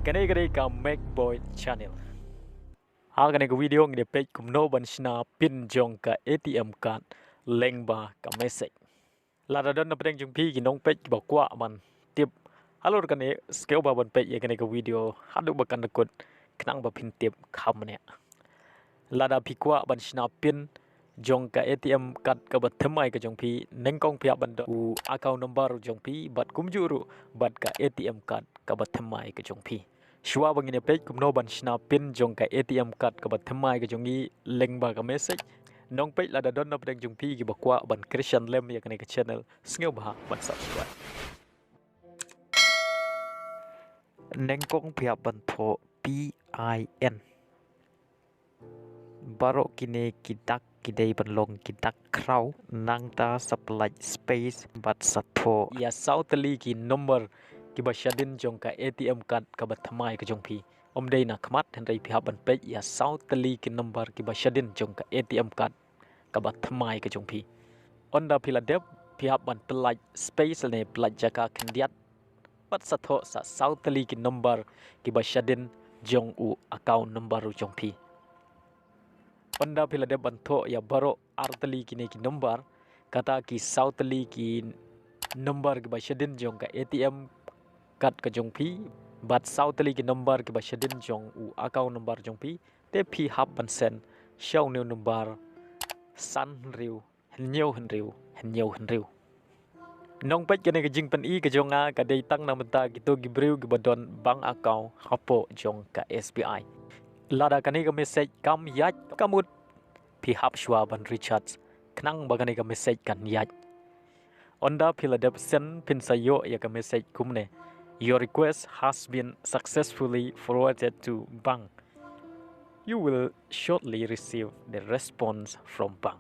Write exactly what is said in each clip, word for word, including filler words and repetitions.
Kane ka dei ka Mac Boy Channel. Ha kane ka video ngi dei peit kumno ban shna pin jong ka A T M card lyngba ka message. Lada don na pdeng jong phi ki nongpeit kiba kwah ban tip halor kane, sngewbha ban peit ïa kane ka video haduh ba kan da kut khnang ba phin tip kham ne. Lada phi kwah ban shna pin jong ka A T M card kaba thymmai ka jong phi, nyngkong phi hap ban don u account number jong phi bad kumjuh ruh bad ka A T M card kaba thymmai ka jong phi. Shuwa ba ngin ïa peit kumno ban shna pin jong ka A T M card kaba thymmai ka jong ngi lyngba ka message, nongpeit lada don na pdeng jong phi kiba kwah ban kyrshan lem ïa kane ka channel, sngewbha ban subscribe. Nyngkong phi hap ban thoh pin. Baroh kine ki dak ki dei ban long ki dak khraw, nangta sa pyllait space bad sa thoh ïa saw tylli ki number kiba shadien jong ka A T M card kaba thymmai ka jong phi. Ym dei na khmat, hynrei phi hap ban peit ïa saw tylli ki number kiba shadien jong ka A T M card kaba thymmai ka jong phi. Ynda phi la dep, phi hap ban pyllait space lane pyllait jaka khyndiat bad sa thoh sa saw tylli ki number kiba shadien jong u account number u jong phi. Ynda phi la dep ban thoh ïa baroh ar tylli kine ki number, kata ki saw tylli ki number kiba shadien jong ka A T M card ka jong phi bad saw tylli ki number kiba shadien jong u account number jong phi, te phi hap ban send sha une u number san hynriew hynñiew hynriew hynñiew hynriew. Nongpeit, kane ka jingpyni ka jong nga ka dei tang na bynta kito ki briew kiba don bank account hapoh jong ka S B I. Lada kane ka message kam ïaid, ka mut phi hap shuwa ban recharge khnang ba kane ka message kan ïaid. Ynda phi la dep send, phin sa ïoh ïa ka message kumne: Your request has been successfully forwarded to bank. You will shortly receive the response from bank.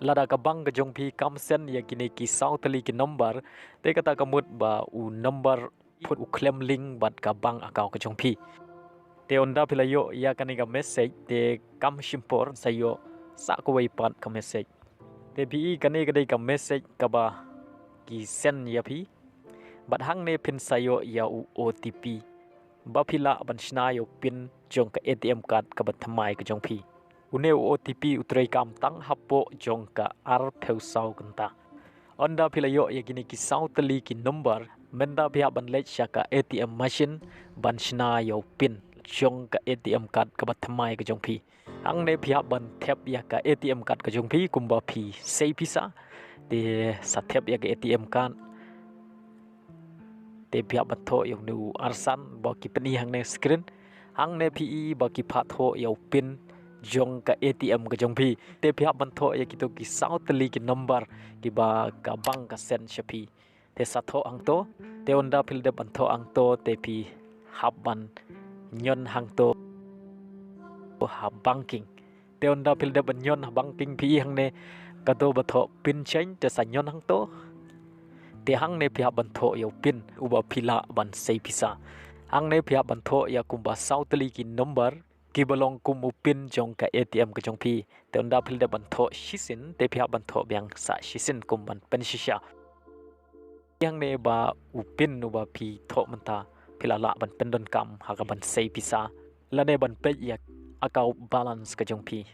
Lada ka bank ka jong phi kam send ïa kine ki saw tylli ki number, te kata ka mut ba u number phut u khlem link bad ka bank account ka jong phi. Te ynda phi la ïoh ïa kane ka message, te kam shim por sa ïoh sa kawei pat ka message. Te phi i, kane ka dei ka message kaba ki send ïa phi. Bad hangne phin sa ïoh ïa u O T P ba phi lah ban shna ïa u pin jong ka A T M card kaba thymmai ka jong phi. Une u O T P u treikam tang hapoh jong ka arphew saw kynta. Ynda phi la ïoh ïa kine ki saw tylli ki number, mynta phi hap ban leit sha ka A T M machine ban shna ïa u pin jong ka A T M card kaba thymmai ka jong phi. Hangne phi hap ban thep ïa ka A T M card ka jong phi kumba phi sei pisa. Te sa thep ïa ka A T M card, te phi hap ban thoh ïa une u arsan ba ki pyni hangne screen. Hangne phi i ba ki phah thoh ïa u pin jong ka A T M ka jong phi. Te phi hap ban thoh ïa kito ki saw tylli ki number kiba ka bank ka send sha phi. Te sa thoh hangto. Te ynda phi la dep ban thoh hangto, te phi hap ban ñion hangto ha banking. Te ynda phi la dep ban ñion ha banking, phi i hangne kato ba thoh pin change, te sa ñion hangto. Te hangne phi hap ban thoh ïa u pin uba phi lah ban sei pisa. Hangne phi hap ban thoh ïa kumba saw tylli ki number kiba long kum u pin jong ka A T M ka jong phi. Te ynda phi la dep ban thoh shisien, te phi hap ban thoh biang sa shisien kum ban pynshisha. Hangne ba u pin uba phi thoh mynta, phi la lah ban pyndonkam ha ka ban sei pisa lane ban peit ïa account balance ka jong phi.